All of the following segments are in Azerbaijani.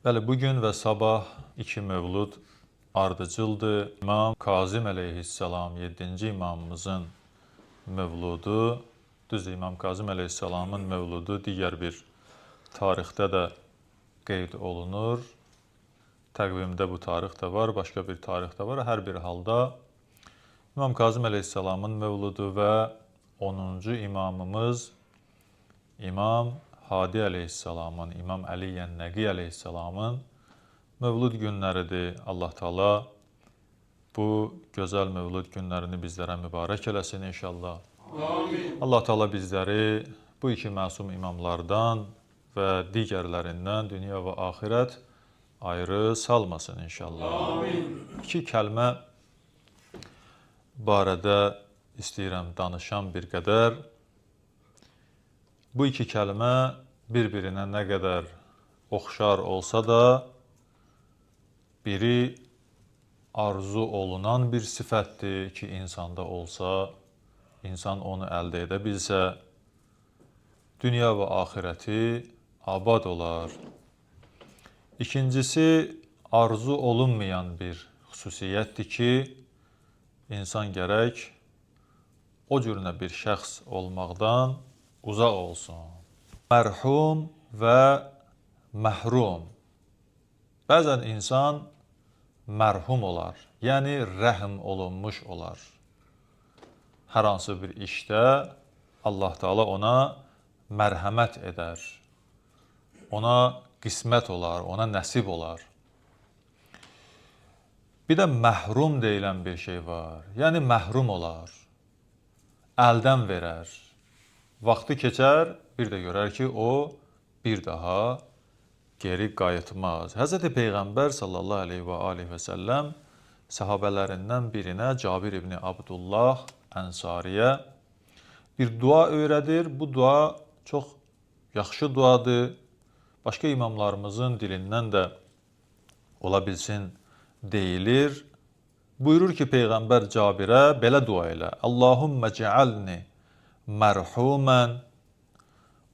Bəli, bu gün və sabah iki mövlud ardıcıldır. İmam Kazım əleyhissalam, 7-ci imamımızın mövludu. Düzdür, İmam Kazım əleyhissalamın mövludu digər bir tarixdə də qeyd olunur. Təqvimdə bu tarix də var, başqa bir tarix də var. Hər bir halda İmam Kazım əleyhissalamın mövludu və 10-cu imamımız İmam Hadi əleyhissalamın, İmam Əli Yənnəqi əleyhissalamın mövlud günləridir. Allah Taala bu gözəl mövlud günlərini bizlərə mübarək eləsin inşallah. Amin. Allah Taala bizləri bu iki məsum imamlardan və digərlərindən dünya və axirət ayrı salmasın inşallah. Amin. İki kəlmə barədə istəyirəm danışam bir qədər. Bu iki kəlmə bir-birinə nə qədər oxşar olsa da, biri arzu olunan bir sifətdir ki, insanda olsa, insan onu əldə edə bilsə, dünya və axirəti abad olar. İkincisi, arzu olunmayan bir xüsusiyyətdir ki, insan gərək o cürünə bir şəxs olmaqdan uzaq olsun. Mərhum və məhrum. Bəzən insan mərhum olar, yəni rəhm olunmuş olar. Hər hansı bir işdə Allah Taala ona mərhəmət edər. Ona qismət olar, ona nəsib olar. Bir də məhrum deyilən bir şey var. Yəni məhrum olar. Əldən verər. Vaxtı keçər, bir də görər ki, o bir daha geri qayıtmaz. Həzrəti Peyğəmbər sallallahu əleyhi və alihi və səlləm səhabələrindən birinə, Cabir ibn Abdullah Ənsariyə bir dua öyrədir. Bu dua çox yaxşı duadır. Başqa imamlarımızın dilindən də ola bilsin deyilir. Buyurur ki, Peyğəmbər Cabirə belə dua elə. Allahümmə cealni mərhumən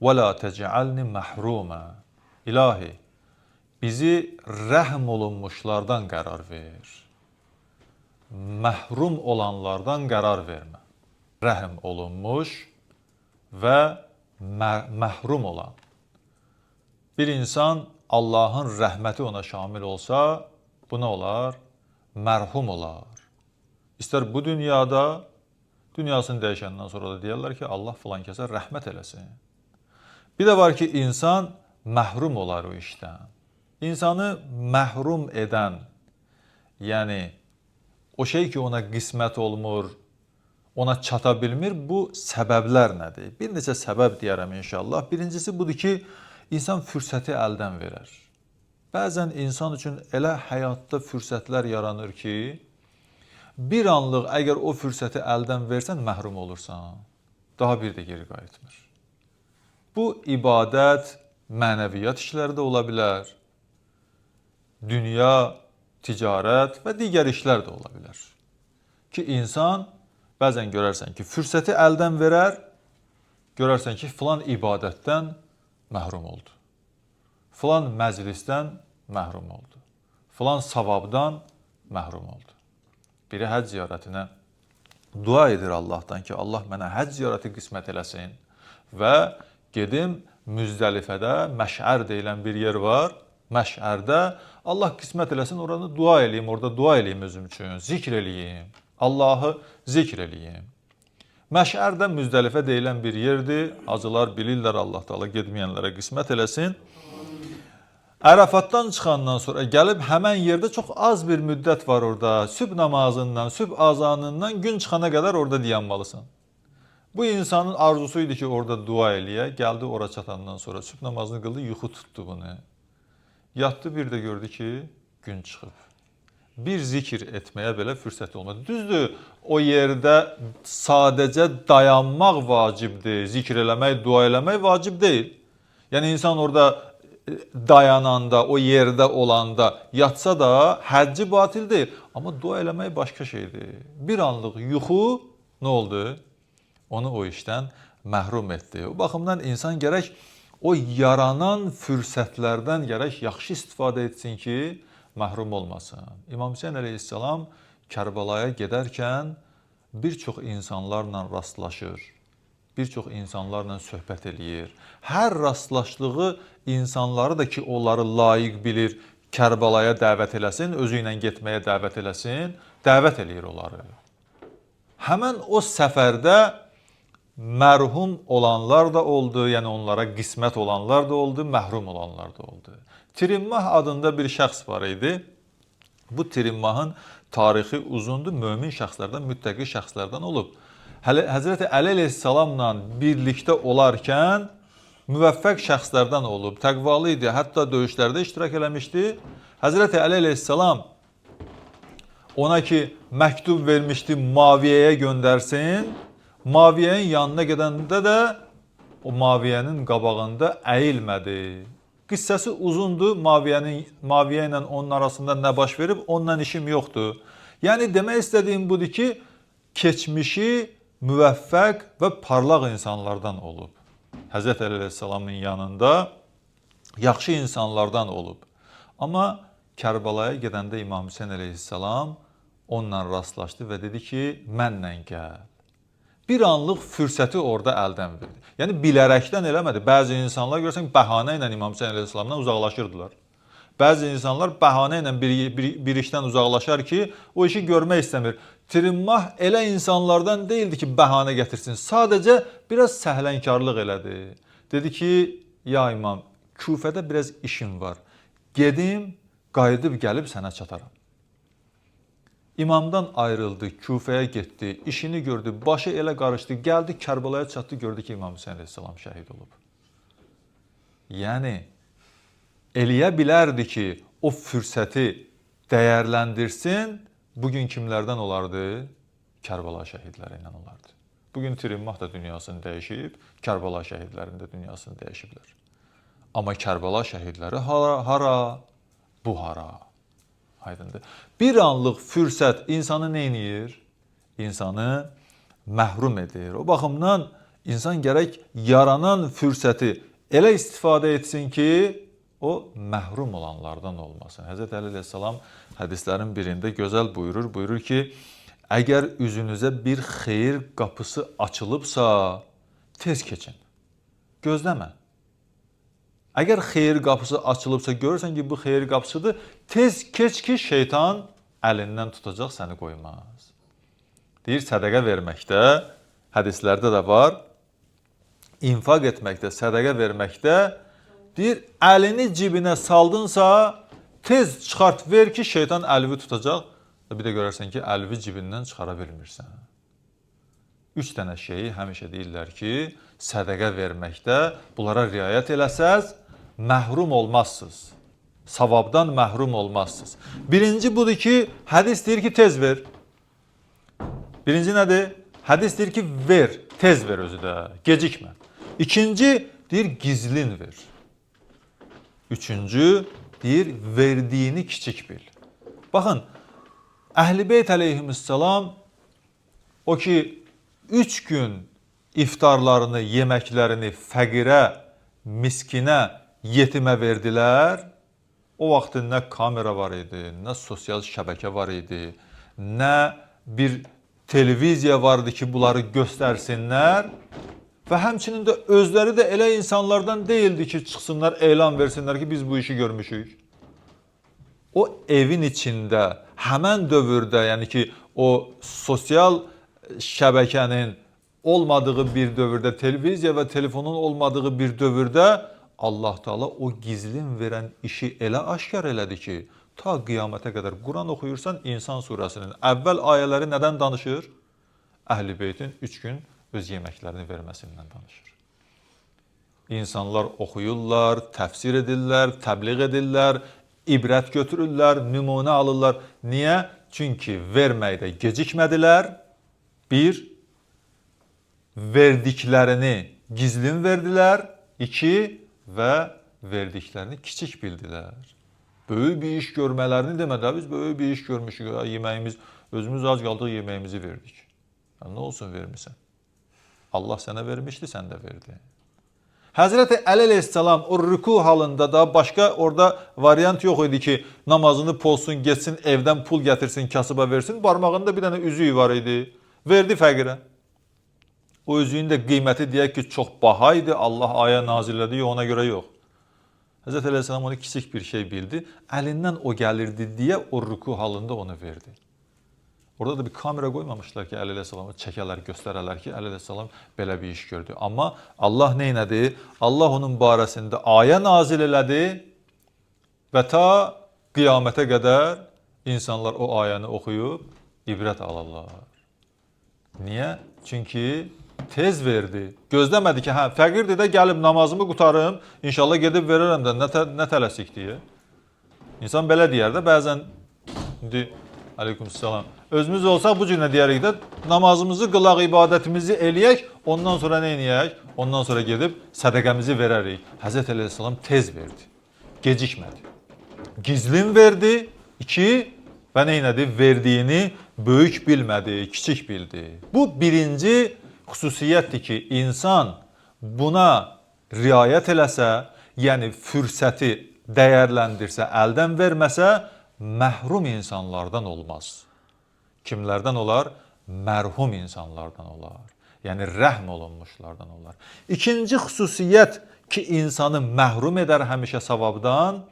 və la tecalni məhrumə. İlahi, bizi rəhm olunmuşlardan qərar ver. Məhrum olanlardan qərar vermə. Rəhm olunmuş və məhrum olan. Bir insan Allahın rəhməti ona şamil olsa, bu nə olar? Mərhum olar. İstər bu dünyada, dünyasını dəyişəndən sonra da deyərlər ki, Allah filan kəsə rəhmət eləsin. Bir də var ki, insan məhrum olar o işdən. İnsanı məhrum edən, yəni o şey ki, ona qismət olmur, ona çata bilmir, bu səbəblər nədir? Bir neçə səbəb deyərəm inşallah. Birincisi budur ki, insan fürsəti əldən verər. Bəzən insan üçün elə həyatda fürsətlər yaranır ki, bir anlıq əgər o fürsəti əldən versən, məhrum olursan. Daha bir də geri qayıtmır. Bu ibadət, mənəviyyat işləri də ola bilər. Dünya, ticarət və digər işlər də ola bilər. Ki insan bəzən görərsən ki, fürsəti əldən verər, görərsən ki, filan ibadətdən məhrum oldu. Filan məclisdən məhrum oldu. Filan savabdan məhrum oldu. Biri həcc ziyarətinə dua edir Allahdan ki, Allah mənə həcc ziyarəti qismət eləsin və gedim Müzdəlifədə Məşər deyilən bir yer var. Məşərdə Allah qismət eləsin, oranı dua eləyim, orada dua eləyim özüm üçün, zikr eləyim, Allahı zikr eləyim. Məşər də Müzdəlifə deyilən bir yerdir. Hacılar bilirlər, Allah Taala getməyənlərə qismət eləsin. Ərafatdan çıxandan sonra gəlib həmən yerdə çox az bir müddət var orada. Sübh namazından, sübh azanından gün çıxana qədər orada dayanmalısan. Bu insanın arzusu idi ki, orada dua eləyə. Gəldi ora çatandan sonra sübh namazını qıldı, yuxu tutdu bunu. Yatdı, bir də gördü ki, gün çıxıb. Bir zikir etməyə belə fürsəti olmadı. Düzdür, o yerdə sadəcə dayanmaq vacibdir. Zikr eləmək, dua eləmək vacib deyil. Yəni insan orada dayananda, o yerdə olanda yatsa da həcci batil deyil. Amma dua eləmək başqa şeydir. Bir anlıq yuxu nə oldu? Onu o işdən məhrum etdi. O baxımdan insan gərək o yaranan fürsətlərdən gərək yaxşı istifadə etsin ki, məhrum olmasın. İmam Hüseyn əleyhissalam Kərbəlaya gedərkən bir çox insanlarla rastlaşır. Bir çox insanlarla söhbət eləyir. Hər rastlaşdığı insanları da ki, onları layiq bilir, Kərbəlaya dəvət eləsin, özü ilə getməyə dəvət eləsin, dəvət eləyir onları. Həmən o səfərdə mərhum olanlar da oldu, yəni onlara qismət olanlar da oldu, məhrum olanlar da oldu. Tirimmah adında bir şəxs var idi. Bu Tirimmahın tarixi uzundur, mömin şəxslərdən, müttəqi şəxslərdən olub. Həzrəti Əli əleyhissalamla birlikdə olarkən müvəffəq şəxslərdən olub, təqvalı idi, hətta döyüşlərdə iştirak eləmişdi. Həzrəti Əli əleyhissalam ona ki məktub vermişdi Maviyyəyə göndərsin. Maviyyənin yanına gedəndə də o Maviyyənin qabağında əyilmədi. Qissəsi uzundur. Maviyyə ilə onun arasında nə baş verib, onunla işim yoxdur. Yəni demək istədiyim budur ki, keçmişi müvəffəq və parlaq insanlardan olub. Həzrət Əli əleyhissalamın yanında yaxşı insanlardan olub. Amma Kərbəlaya gedəndə İmam Hüseyn əleyhissalam onunla rastlaşdı və dedi ki, mənlə gəl. Bir anlıq fürsəti orada əldən verdi. Yəni bilərəkdən eləmədi. Bəzi insanlar görürsən bəhanə ilə İmam Hüseyn əleyhissalamdan uzaqlaşırdılar. Bəzi insanlar bəhanə ilə bir işdən uzaqlaşar ki, o işi görmək istəmir. Tirimmah elə insanlardan deyildi ki, bəhanə gətirsin. Sadəcə biraz səhlənkarlıq elədi. Dedi ki, ya imam, Küfədə biraz işim var. Gedim, qayıdıb gəlib sənə çataram. İmamdan ayrıldı, Küfəyə getdi, işini gördü, başı elə qarışdı, gəldi Kərbəlaya çatdı, gördü ki, İmam Hüseyn əleyhissalam şəhid olub. Yəni, eləyə bilərdi ki, o fürsəti dəyərləndirsin, bugün kimlərdən olardı? Kərbəla şəhidləri ilə olardı. Bugün Tirimmah da dünyasını dəyişib, Kərbəla şəhidlərinin də dünyasını dəyişiblər. Amma Kərbəla şəhidləri hara, bu hara? Aydındır. Bir anlıq fürsət insanı nə eləyir? İnsanı məhrum edir. O baxımdan insan gərək yaranan fürsəti elə istifadə etsin ki, o məhrum olanlardan olmasın. Həzrət Əli əleyhissalam hədislərin birində gözəl buyurur. Buyurur ki, əgər üzünüzə bir xeyir qapısı açılıbsa, tez keçin. Gözləmə. Əgər xeyir qapısı açılıbsa, görürsən ki, bu xeyir qapısıdır, tez keç ki, şeytan əlindən tutacaq, səni qoymaz. Deyir, sədəqə verməkdə, hədislərdə də var, infaq etməkdə, sədəqə verməkdə, deyir, əlini cibinə saldınsa, tez çıxart ver ki, şeytan əlvi tutacaq. Bir də görərsən ki, əlvi cibindən çıxara bilmirsən. 3 dənə şeyi həmişə deyirlər ki, sədəqə verməkdə bunlara riayət eləsəz, məhrum olmazsınız. Savabdan məhrum olmazsınız. Birinci budur ki, hədis deyir ki, tez ver. Birinci nədir? Hədis deyir ki, ver, tez ver özü də, gecikmə. İkinci, deyir, gizlin ver. Üçüncü, deyir, verdiyini kiçik bil. Baxın, Əhl-i Beyt əleyhissalam o ki, 3 gün iftarlarını, yeməklərini fəqirə, miskinə, yetimə verdilər. O vaxt nə kamera var idi, nə sosial şəbəkə var idi, nə bir televiziya vardı ki, bunları göstərsinlər. Və həmçinin də özləri də elə insanlardan deyildi ki, çıxsınlar, elan versinlər ki, biz bu işi görmüşük. O evin içində, həmən dövrdə, yəni ki, o sosial şəbəkənin olmadığı bir dövrdə, televiziya və telefonun olmadığı bir dövrdə Allah Teala o gizlin verən işi elə aşkar elədi ki, ta qiyamətə qədər Quran oxuyursan, İnsan surəsinin əvvəl ayələri nədən danışır? Əhl-i Beytin 3 gün öz yeməklərini verməsindən danışır. İnsanlar oxuyurlar, təfsir edirlər, təbliğ edirlər, ibrət götürürlər, nümunə alırlar. Niyə? Çünki verməkdə gecikmədilər. Bir, verdiklərini gizlin verdilər. İki, və verdiklərini kiçik bildilər. Böyük bir iş görmələrini demədilər. Biz böyük bir iş görmüşük. Yeməyimiz, özümüz ac qaldıq, yeməyimizi verdik. Ya, nə olsun vermirsən? Allah sənə vermişdi, sən də verdin. Həzrəti Əli əleyhissalam o rüku halında da başqa orada variant yox idi ki, namazını pozsun, getsin, evdən pul gətirsin, kasıba versin. Barmağında bir dənə üzüyü var idi. Verdi fəqirə. O üzüyün də qiyməti deyək ki, çox baha idi. Allah ayə nazil elədi, ona görə yox. Həzrəti əleyhissalam onu kiçik bir şey bildi. Əlindən o gəlirdi deyə o rüku halında onu verdi. Orada da bir kamera qoymamışlar ki, Əli əleyhissalamı çəkələr, göstərələr ki, Əli əleyhissalam belə bir iş gördü. Amma Allah nə elədi? Allah onun barəsində ayə nazil elədi və ta qiyamətə qədər insanlar o ayəni oxuyub ibrət alırlar. Niyə? Çünki tez verdi. Gözləmədi ki, hə, fəqirdir də gəlib namazımı qutarım, inşallah gedib verərəm də, nə tələsik deyə. İnsan belə deyər də, bəzən indi aleykümselam. Özümüz olsaq bu cür nə deyərik də, namazımızı qılaq, ibadətimizi eləyək, ondan sonra nə eləyək? Ondan sonra gedib sədəqəmizi verərik. Həzrət əleyhissalam tez verdi. Gecikmədi. Gizlin verdi. İki, və nə elədi? Verdiyini böyük bilmədi, kiçik bildi. Bu birinci xüsusiyyətdir ki, insan buna riayət eləsə, yəni fürsəti dəyərləndirsə, əldən verməsə, məhrum insanlardan olmaz. Kimlərdən olar? Mərhum insanlardan olar. Yəni rəhm olunmuşlardan olar. İkinci xüsusiyyət ki, insanı məhrum edər həmişə savabdan,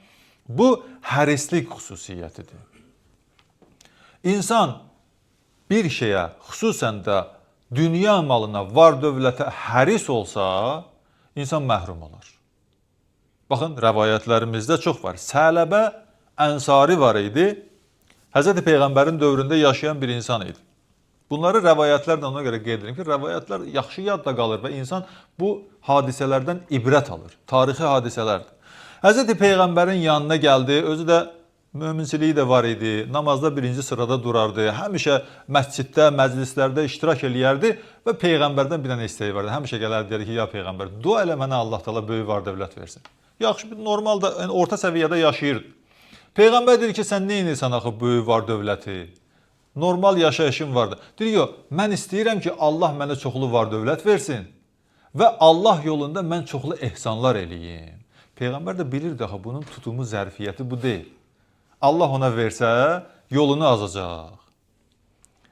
bu hərislik xüsusiyyətidir. İnsan bir şeyə, xüsusən də dünya malına, var dövlətə həris olsa, insan məhrum olar. Baxın, rəvayətlərimizdə çox var. Sələbə Ənsari var idi. Həzrəti Peyğəmbərin dövründə yaşayan bir insan idi. Bunları rəvayətlərlə ona görə qeyd edirəm ki, rəvayətlər yaxşı yadda qalır və insan bu hadisələrdən ibrət alır. Tarixi hadisələrdir. Həzrəti Peyğəmbərin yanına gəldi, özü də möminçiliyi də var idi, namazda birinci sırada durardı, həmişə məsciddə, məclislərdə iştirak eləyərdi və Peyğəmbərdən bir dənə istəyi vardı. Həmişə gələrdi, deyərdi ki, ya Peyğəmbər, dua elə mənə Allah Taala böyük var dövlət versin. Yaxşı, bir normal da, yəni orta səviyyədə yaşayırdı. Peyğəmbər deyir ki, sən nə edirsən axı böyük var dövləti? Normal yaşayışın vardı. Deyir, yox, mən istəyirəm ki, Allah mənə çoxlu var dövlət versin və Allah yolunda mən çoxlu ehsanlar eləyim. Peyğəmbər də bilirdi axı bunun tutumu, zərfiyyəti bu deyil. Allah ona versə, yolunu azacaq.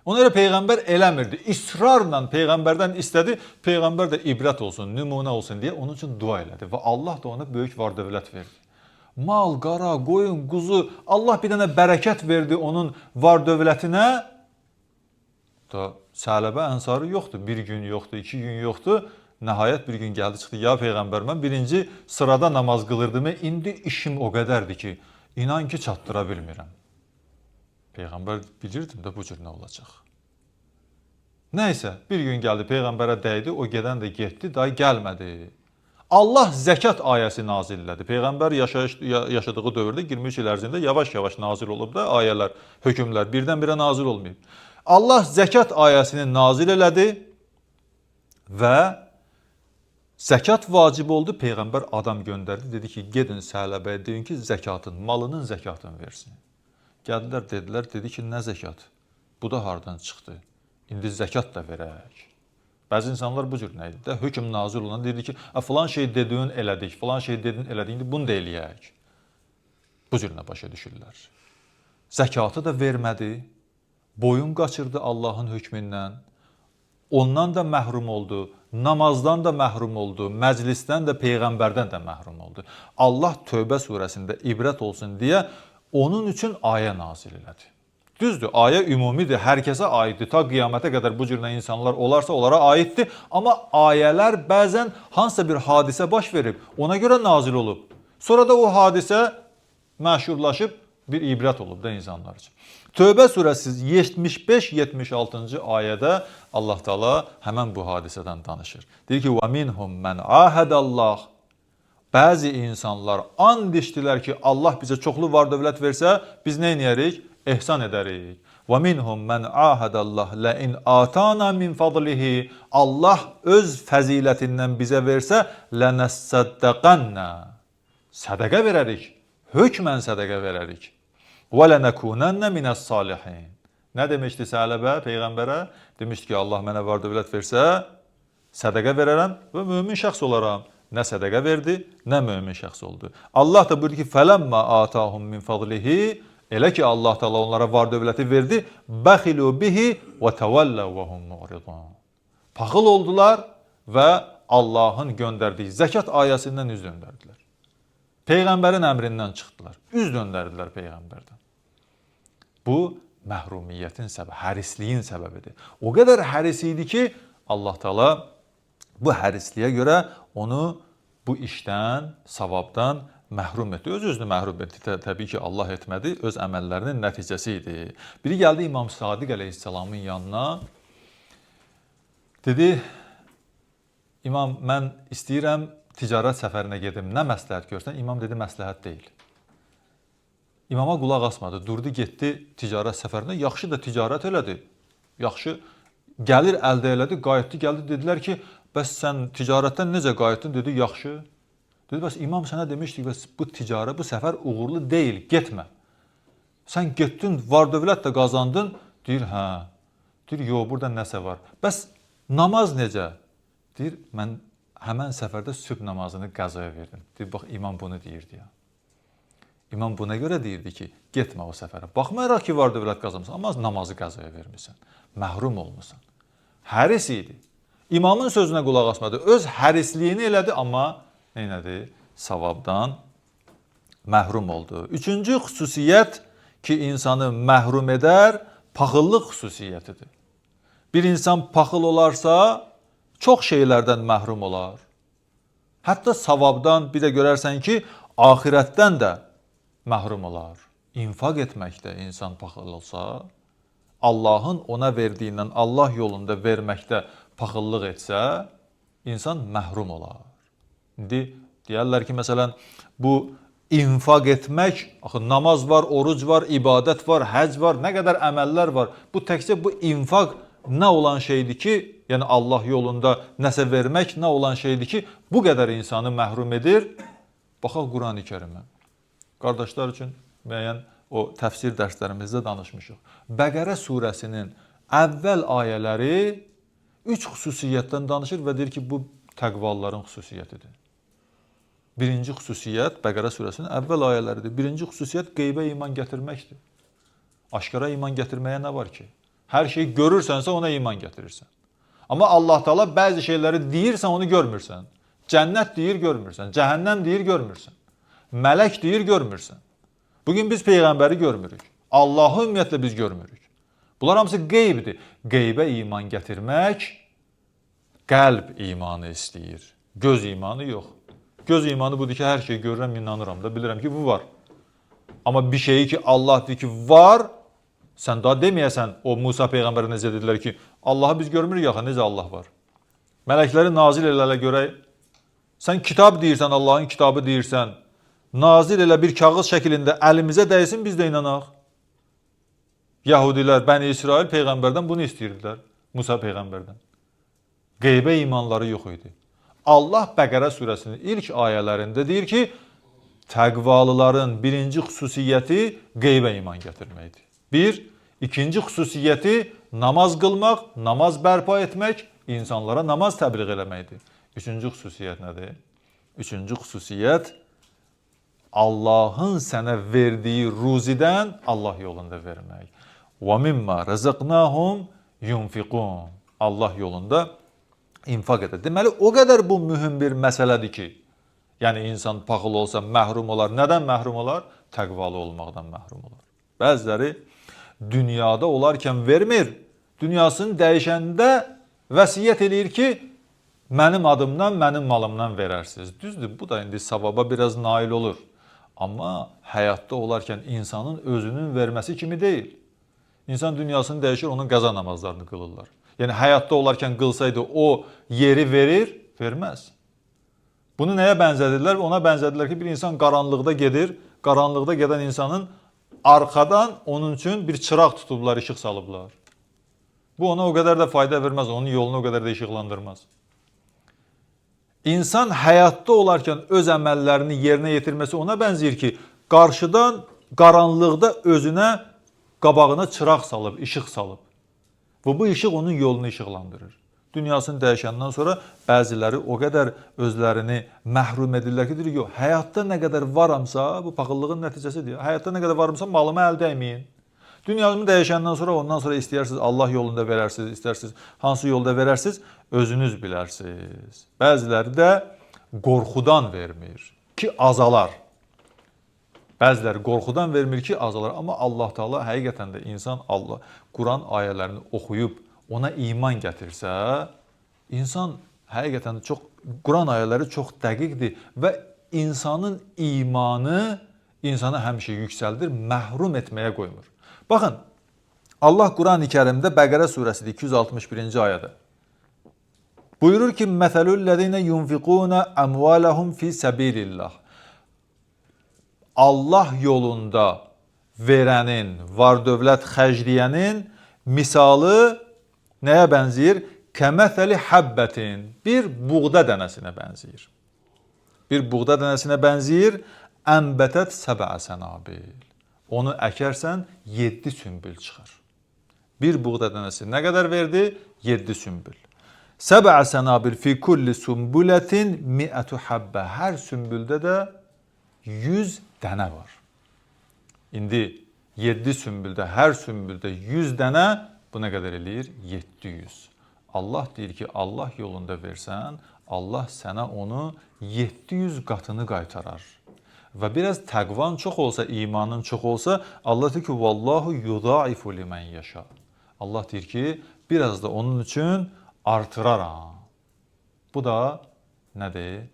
Ona görə Peyğəmbər eləmirdi. İsrarla Peyğəmbərdən istədi, Peyğəmbər də ibrət olsun, nümunə olsun deyə onun üçün dua elədi və Allah da ona böyük var dövlət verdi. Mal, qara, qoyun, quzu, Allah bir dənə bərəkət verdi onun var dövlətinə. Da Sələbə Ənsarı yoxdur, bir gün yoxdur, iki gün yoxdur. Nəhayət bir gün gəldi, çıxdı, ya Peyğəmbər, mən birinci sırada namaz qılırdım, indi işim o qədərdir ki, inan ki, çatdıra bilmirəm. Peyğəmbər bilirdim də bu cür nə olacaq. Nəysə, bir gün gəldi, Peyğəmbərə dəydi, o gedən də getdi, daha gəlmədi. Allah zəkat ayəsi nazil elədi. Peyğəmbər yaşadığı dövrdə 23 il ərzində yavaş-yavaş nazil olub da ayələr, hökmlər birdən-birə nazil olmayıb. Allah zəkat ayəsini nazil elədi və zəkat vacib oldu. Peyğəmbər adam göndərdi, dedi ki, gedin Sələbəyə, deyin ki, zəkatın, malının zəkatını versin. Gəldilər, dedilər, dedi ki, nə zəkat? Bu da hardan çıxdı? İndi zəkat da verək. Bəzi insanlar bu cür nə idi də? Hökm nazil olan dedi ki, filan şey dediyin elədik, filan şey dedin elədik, indi bunu da eləyək. Bu cür nə başa düşürlər. Zəkatı da vermədi, boyun qaçırdı Allahın hökmündən, ondan da məhrum oldu, namazdan da məhrum oldu, məclisdən də, Peyğəmbərdən də məhrum oldu. Allah Tövbə surəsində ibrət olsun deyə onun üçün ayə nazil elədi. Düzdür, ayə ümumidir, hər kəsə aiddir. Ta qiyamətə qədər bu cür insanlar olarsa onlara aiddir. Amma ayələr bəzən hansısa bir hadisə baş verib, ona görə nazil olub. Sonra da o hadisə məşhurlaşıb bir ibrət olub da insanlar üçün. Tövbə surəsi 75-76-cı ayədə Allah Taala həmən bu hadisədən danışır. Deyir ki: "Və minhum men ahadallah." Bəzi insanlar and içdilər ki, Allah bizə çoxlu var dövlət versə, biz nə edərik? Ehsan edərik. Və minhum men ahadallah la in atana min fadlihi. Allah öz fəzilətindən bizə versə, lənəssaddaqanna. Sədaqə verərik. Hökmən sədaqə verərik. Və lənəkunənə minəs-salihin. Nə demişdi Sələbə peyğəmbərə? Demişdi ki, Allah mənə var dövlət versə, sədaqə verərəm və mömin şəxs olaram. Nə sədəqə verdi, nə mömin şəxs oldu. Allah da buyurdu ki, "Fəlemma atahum min fadlihi", elə ki Allah Teala onlara var dövləti verdi, "Bəxilu bihi və təvəllav və hum mu'ridun." Paxıl oldular və Allahın göndərdiyi zəkat ayəsindən üz döndərdilər. Peyğəmbərin əmrindən çıxdılar. Üz döndərdilər peyğəmbərdən. Bu məhrumiyyətin səbəbi, hərisliyin səbəbidir. O qədər həris idi ki, Allah Teala bu hərisliyə görə onu bu işdən, savabdan məhrum etdi. Öz-özünü məhrum etdi. Təbii ki, Allah etmədi, öz əməllərinin nəticəsi idi. Biri gəldi İmam Sadiq əleyhissalamın yanına. Dedi, İmam, mən istəyirəm ticarət səfərinə gedim, nə məsləhət görsən? İmam dedi, məsləhət deyil. İmama qulaq asmadı, durdu, getdi ticarət səfərinə. Yaxşı da ticarət elədi, yaxşı gəlir əldə elədi, qayıtdı, gəldi, dedilər ki, bəs sən ticarətdən necə qayıtdın? Dedi, yaxşı. Dedi, bəs imam sənə demişdi, bəs bu ticarət, bu səfər uğurlu deyil, getmə. Sən getdin, var dövlət də qazandın. Deyir, hə. Deyir, yox, burada nəsə var. Bəs namaz necə? Deyir, mən həmən səfərdə sübh namazını qəzaya verdim. Deyir, bax, imam bunu deyirdi ya. İmam buna görə deyirdi ki, getmə o səfərə. Baxmayaraq ki, var dövlət qazanmısan, amma namazı qəzaya vermirsən, məhrum olmusan. Həris idi. İmamın sözünə qulaq asmadı. Öz hərisliyini elədi, amma nə elədi? Savabdan məhrum oldu. Üçüncü xüsusiyyət ki, insanı məhrum edər, paxıllıq xüsusiyyətidir. Bir insan paxıl olarsa, çox şeylərdən məhrum olar. Hətta savabdan, bir də görərsən ki, axirətdən də məhrum olar. İnfaq etməkdə insan paxıl olsa, Allahın ona verdiyindən Allah yolunda verməkdə paxıllıq etsə, insan məhrum olar. İndi deyərlər ki, məsələn, bu infaq etmək, axı namaz var, oruc var, ibadət var, həc var, nə qədər əməllər var. Bu təkcə bu infaq nə olan şeydir ki, yəni Allah yolunda nəsə vermək nə olan şeydir ki, bu qədər insanı məhrum edir? Baxaq Qurani-Kərimə. Qardaşlar üçün müəyyən o təfsir dərslərimizdə danışmışıq. Bəqərə surəsinin əvvəl ayələri üç xüsusiyyətdən danışır və deyir ki, bu təqvalıların xüsusiyyətidir. Birinci xüsusiyyət Bəqərə surəsinin əvvəl ayələridir. Birinci xüsusiyyət qeybə iman gətirməkdir. Aşkara iman gətirməyə nə var ki? Hər şeyi görürsənsə ona iman gətirirsən. Amma Allah Teala bəzi şeyləri deyirsən onu görmürsən. Cənnət deyir görmürsən, cəhənnəm deyir görmürsən. Mələk deyir görmürsən. Bugün biz peyğəmbəri görmürük. Allahı ümumiyyətlə biz görmürük. Bunlar hamısı qeybdir. Qeybə iman gətirmək qəlb imanı istəyir. Göz imanı yox. Göz imanı budur ki, hər şeyi görürəm, inanıram da, bilirəm ki, bu var. Amma bir şeyi ki, Allah deyir ki, var, sən daha deməyəsən, o Musa peyğəmbərə necə dedilər ki, Allahı biz görmürük axı, necə Allah var? Mələkləri nazil elə görək. Sən kitab deyirsən, Allahın kitabı deyirsən, nazil elə bir kağız şəklində əlimizə dəysin, biz də inanaq. Yahudilər, Bəni İsrail peyğəmbərdən bunu istəyirdilər, Musa peyğəmbərdən. Qeybə imanları yox idi. Allah Bəqərə surəsinin ilk ayələrində deyir ki, təqvalıların birinci xüsusiyyəti qeybə iman gətirməkdir. Bir, ikinci xüsusiyyəti namaz qılmaq, namaz bərpa etmək, insanlara namaz təbliğ eləməkdir. Üçüncü xüsusiyyət nədir? Üçüncü xüsusiyyət Allahın sənə verdiyi ruzidən Allah yolunda vermək. Və mimma razaqnahum yunfiqun. Allah yolunda infaq edir. Deməli, o qədər bu mühüm bir məsələdir ki, yəni insan paxıl olsa məhrum olar. Nədən məhrum olar? Təqvalı olmaqdan məhrum olar. Bəziləri dünyada olarkən vermir, dünyasını dəyişəndə vəsiyyət eləyir ki, mənim adımdan, mənim malımdan verərsiniz. Düzdür, bu da indi savaba biraz nail olur. Amma həyatda olarkən insanın özünün verməsi kimi deyil. İnsan dünyasını dəyişir, onun qəza namazlarını qılırlar. Yəni həyatda olarkən qılsaydı o yeri verir, verməz. Bunu nəyə bənzədirlər? Ona bənzədirlər ki, bir insan qaranlıqda gedir, qaranlıqda gedən insanın arxadan onun üçün bir çıraq tutublar, işıq salıblar. Bu ona o qədər də fayda verməz, onun yolunu o qədər də işıqlandırmaz. İnsan həyatda olarkən öz əməllərini yerinə yetirməsi ona bənzəyir ki, qarşıdan qaranlıqda özünə qabağına çıraq salıb, işıq salıb. Və bu işıq onun yolunu işıqlandırır. Dünyasını dəyişəndən sonra bəziləri o qədər özlərini məhrum edirlər ki, deyir, yox, həyatda nə qədər varamsa, bu paxıllığın nəticəsidir. Həyatda nə qədər varımsa malıma əl dəyməyin. Dünyamı dəyişəndən sonra ondan sonra istəyirsiniz Allah yolunda verərsiniz, istərsiniz hansı yolda verərsiniz, özünüz bilərsiniz. Bəziləri də qorxudan vermir ki, azalar. Bəziləri qorxudan vermir ki, azalar. Amma Allah Teala həqiqətən də insan Allah Quran ayələrini oxuyub ona iman gətirsə, insan həqiqətən çox Quran ayələri çox dəqiqdir və insanın imanı insanı həmişə yüksəldir, məhrum etməyə qoymur. Baxın, Allah Quran-ı Kərimdə Bəqərə surəsidir 261-ci ayədə. Buyurur ki: "Məsəlul-ləzīnə yunfiquna əmvalahum fi sabilillah." Allah yolunda verənin, var dövlət xərcləyənin misalı nəyə bənzəyir? Kəməsəli habbətin, bir buğda dənəsinə bənzəyir. Bir buğda dənəsinə bənzəyir. Ənbətət səbə sənabil. Onu əkərsən 7 sümbül çıxar. Bir buğda dənəsi nə qədər verdi? 7 sümbül. Səbə sənabil fi kulli sumbulətin mi'atu habbə. Hər sümbüldə də 100 dənə var. İndi 7 sümbüldə, hər sümbüldə 100 dənə, bu nə qədər eləyir? 700. Allah deyir ki, Allah yolunda versən, Allah sənə onu 700 qatını qaytarar. Və biraz təqvan çox olsa, imanın çox olsa, Allah deyir ki, vallahu yudaifu limen yaşa. Allah deyir ki, biraz da onun üçün artıraram. Bu da nədir?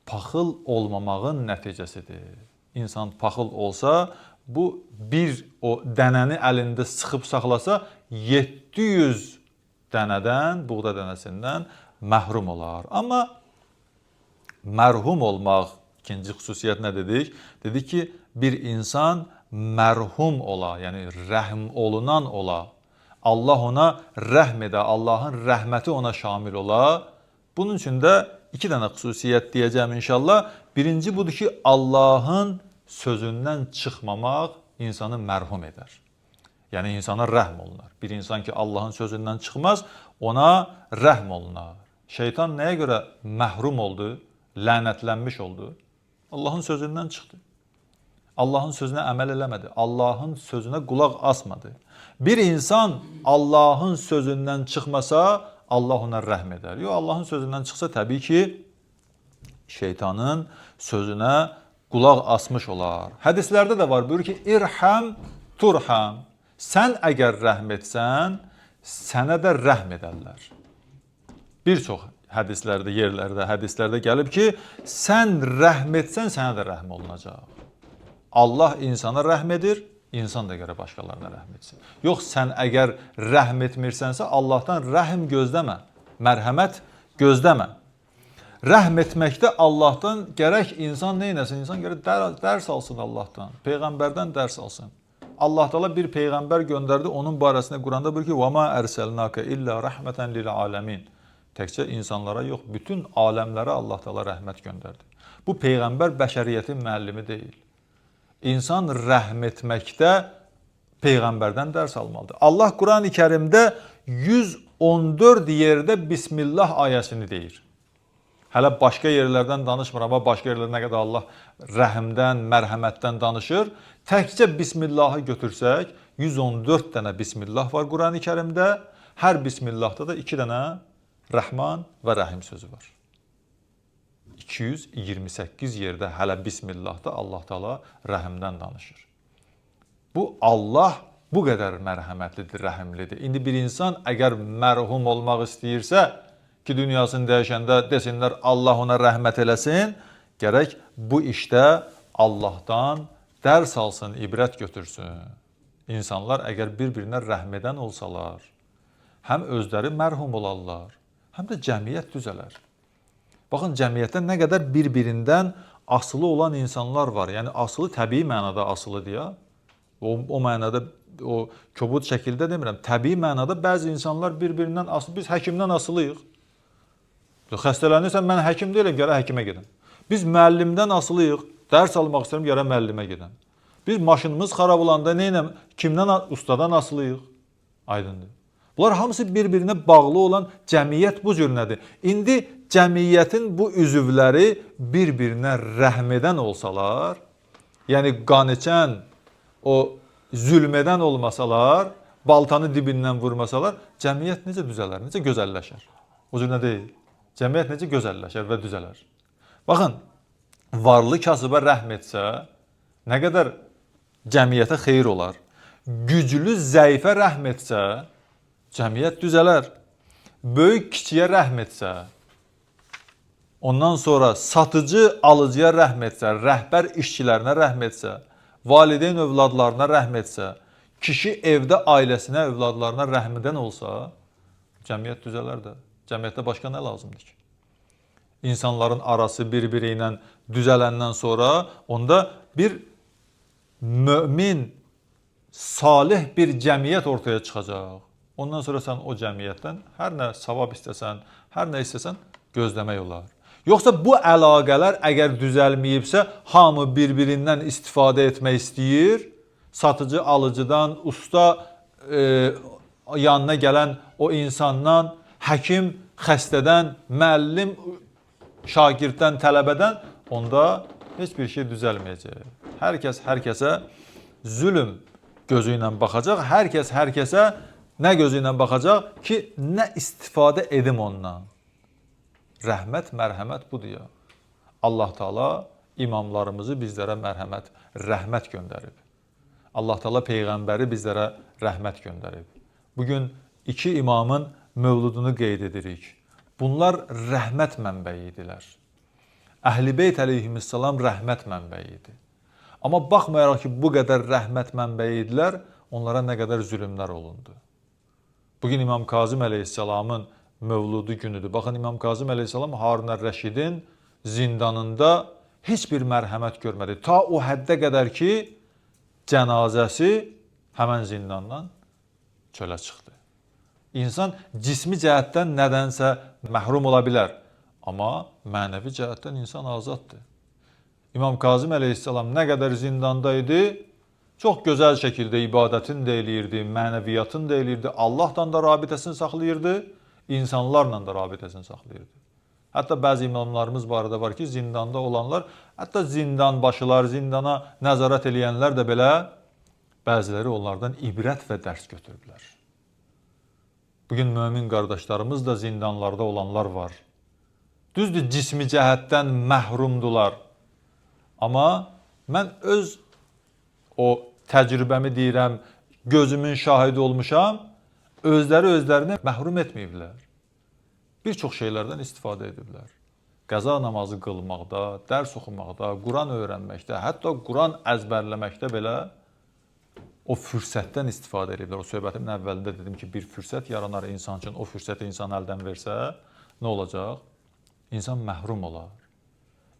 Paxıl olmamağın nəticəsidir. İnsan paxıl olsa, bu bir o dənəni əlində sıxıb saxlasa 700 dənədən, buğda dənəsindən məhrum olar. Amma mərhum olmaq ikinci xüsusiyyət nə dedik? Dedik ki, bir insan mərhum ola, yəni rəhm olunan ola. Allah ona rəhm edə, Allahın rəhməti ona şamil ola. Bunun üçün də iki dənə xüsusiyyət deyəcəm inşallah. Birinci budur ki, Allahın sözündən çıxmamaq insanı mərhum edər. Yəni insana rəhm olunar. Bir insan ki Allahın sözündən çıxmaz, ona rəhm olunar. Şeytan nəyə görə məhrum oldu, lənətlənmiş oldu? Allahın sözündən çıxdı. Allahın sözünə əməl eləmədi. Allahın sözünə qulaq asmadı. Bir insan Allahın sözündən çıxmasa, Allah ona rəhm edər. Yox, Allahın sözündən çıxsa təbii ki, şeytanın sözünə qulaq asmış olar. Hədislərdə də var, buyurur ki, İrhəm turham. Sən əgər rəhm etsən, sənə də rəhm edərlər. Bir çox hədislərdə, yerlərdə, hədislərdə gəlib ki, sən rəhm etsən, sənə də rəhm olunacaq. Allah insana rəhm edir, insan da gərək başqalarına rəhm etsin. Yox, sən əgər rəhm etmirsənsə, Allahdan rəhm gözləmə, mərhəmət gözləmə. Rəhm etməkdə Allahdan gərək insan nə etsin? İnsan gərək dərs alsın Allahdan, peyğəmbərdən dərs alsın. Allah Teala bir peyğəmbər göndərdi, onun barəsində Quranda buyurur ki: "Və ma ərselnaka illə rəhmətən lil alamin." Təkcə insanlara yox, bütün aləmlərə Allah Teala rəhmət göndərdi. Bu peyğəmbər bəşəriyyətin müəllimi deyil. İnsan rəhm etməkdə peyğəmbərdən dərs almalıdır. Allah Quran-ı Kərimdə 114 yerdə Bismillah ayəsini deyir. Hələ başqa yerlərdən danışmıram, amma başqa yerlərdə nə qədər Allah rəhmdən, mərhəmətdən danışır. Təkcə Bismillahı götürsək, 114 dənə Bismillah var Quran-ı Kərimdə. Hər Bismillahda da 2 dənə Rəhman və Rəhim sözü var. 228 yerdə hələ Bismillahda Allah Teala rəhimdən danışır. Bu Allah bu qədər mərhəmətlidir, rəhimlidir. İndi bir insan əgər mərhum olmaq istəyirsə ki, dünyasını dəyişəndə desinlər Allah ona rəhmət eləsin, gərək bu işdə Allahdan dərs alsın, ibrət götürsün. İnsanlar əgər bir-birinə rəhm edən olsalar, həm özləri mərhum olarlar, həm də cəmiyyət düzələr. Baxın, cəmiyyətdə nə qədər bir-birindən asılı olan insanlar var. Yəni asılı təbii mənada asılıdır ya. O mənada, o kobud şəkildə demirəm. Təbii mənada bəzi insanlar bir-birindən asılı. Biz həkimdən asılıyıq. Xəstələnirsən, mən həkim deyiləm, gərək həkimə gedim. Biz müəllimdən asılıyıq. Dərs almaq istəyirəm, gərək müəllimə gedim. Biz maşınımız xarab olanda nə etməm? Kimdən? Ustadan asılıyıq. Aydındır. Bunlar hamısı bir-birinə bağlı olan cəmiyyət bu cür nədir? İndi cəmiyyətin bu üzvləri bir-birinə rəhm edən olsalar, yəni qan içən, o zülm edən olmasalar, baltanı dibindən vurmasalar, cəmiyyət necə düzələr, necə gözəlləşər? O cür nə deyil? Cəmiyyət necə gözəlləşər və düzələr? Baxın, varlı kasıba rəhm etsə, nə qədər cəmiyyətə xeyir olar. Güclü zəifə rəhm etsə, cəmiyyət düzələr. Böyük kiçiyə rəhm etsə, ondan sonra satıcı alıcıya rəhm etsə, rəhbər işçilərinə rəhm etsə, valideyn övladlarına rəhm etsə, kişi evdə ailəsinə, övladlarına rəhm edən olsa, cəmiyyət düzələr də. Cəmiyyətdə başqa nə lazımdır ki? İnsanların arası bir-biri ilə düzələndən sonra onda bir mömin, salih bir cəmiyyət ortaya çıxacaq. Ondan sonra sən o cəmiyyətdən hər nə savab istəsən, hər nə istəsən gözləmək olar. Yoxsa bu əlaqələr əgər düzəlməyibsə, hamı bir-birindən istifadə etmək istəyir. Satıcı alıcıdan, usta yanına gələn o insandan, həkim xəstədən, müəllim şagirddən, tələbədən, onda heç bir şey düzəlməyəcək. Hər kəs hər kəsə zülm gözü ilə baxacaq. Hər kəs hər kəsə nə gözü ilə baxacaq ki, nə istifadə edim ondan. Rəhmət, mərhəmət budur ya. Allah Teala imamlarımızı bizlərə mərhəmət, rəhmət göndərib. Allah Teala peyğəmbəri bizlərə rəhmət göndərib. Bugün iki imamın mövludunu qeyd edirik. Bunlar rəhmət mənbəyi idilər. Əhl-i Beyt əleyhissalam rəhmət mənbəyi idi. Amma baxmayaraq ki, bu qədər rəhmət mənbəyi idilər, onlara nə qədər zülmlər olundu. Bugün İmam Kazım əleyhissalamın mövludu günüdür. Baxın, İmam Kazım əleyhissalam Harun ər-Rəşidin zindanında heç bir mərhəmət görmədi. Ta o həddə qədər ki, cənazəsi həmən zindandan çölə çıxdı. İnsan cismi cəhətdən nədənsə məhrum ola bilər, amma mənəvi cəhətdən insan azaddır. İmam Kazım əleyhissalam nə qədər zindanda idi, çox gözəl şəkildə ibadətini də eləyirdi, mənəviyyatını da eləyirdi, Allahla da rabitəsini saxlayırdı, insanlarla da rabitəsini saxlayırdı. Hətta bəzi imamlarımız barədə var ki, zindanda olanlar, hətta zindan başılar, zindana nəzarət eləyənlər də belə bəziləri onlardan ibrət və dərs götürdülər. Bugün mömin qardaşlarımız da zindanlarda olanlar var. Düzdür, cismi cəhətdən məhrumdular. Amma mən öz o təcrübəmi deyirəm, gözümün şahidi olmuşam, özləri özlərini məhrum etməyiblər. Bir çox şeylərdən istifadə ediblər. Qəza namazı qılmaqda, dərs oxumaqda, Quran öyrənməkdə, hətta Quran əzbərləməkdə belə o fürsətdən istifadə ediblər. O söhbətimin əvvəlində dedim ki, bir fürsət yaranar insan üçün, o fürsəti insan əldən versə, nə olacaq? İnsan məhrum olar.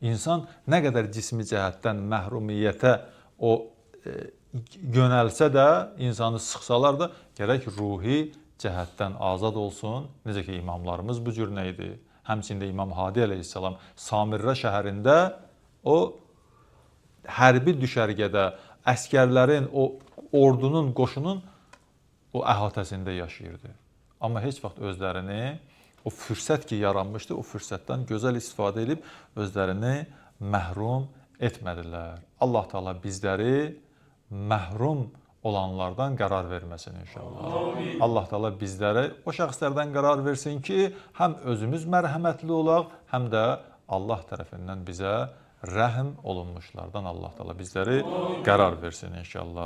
İnsan nə qədər cismi cəhətdən məhrumiyyətə o yönəlsə də, insanı sıxsalar da, gərək ruhi cəhətdən azad olsun. Necə ki, imamlarımız bu cür nə idi? Həmçində İmam Hadi əleyhissalam Samirra şəhərində o hərbi düşərgədə əskərlərin, o ordunun, qoşunun o əhatəsində yaşayırdı. Amma heç vaxt özlərini o fürsət ki yaranmışdı, o fürsətdən gözəl istifadə edib özlərini məhrum etmədilər. Allah Teala bizləri məhrum olanlardan qərar verməsin inşallah. Amin. Allah Teala bizləri o şəxslərdən qərar versin ki, həm özümüz mərhəmətli olaq, həm də Allah tərəfindən bizə rəhm olunmuşlardan Allah Teala bizləri qərar versin inşallah.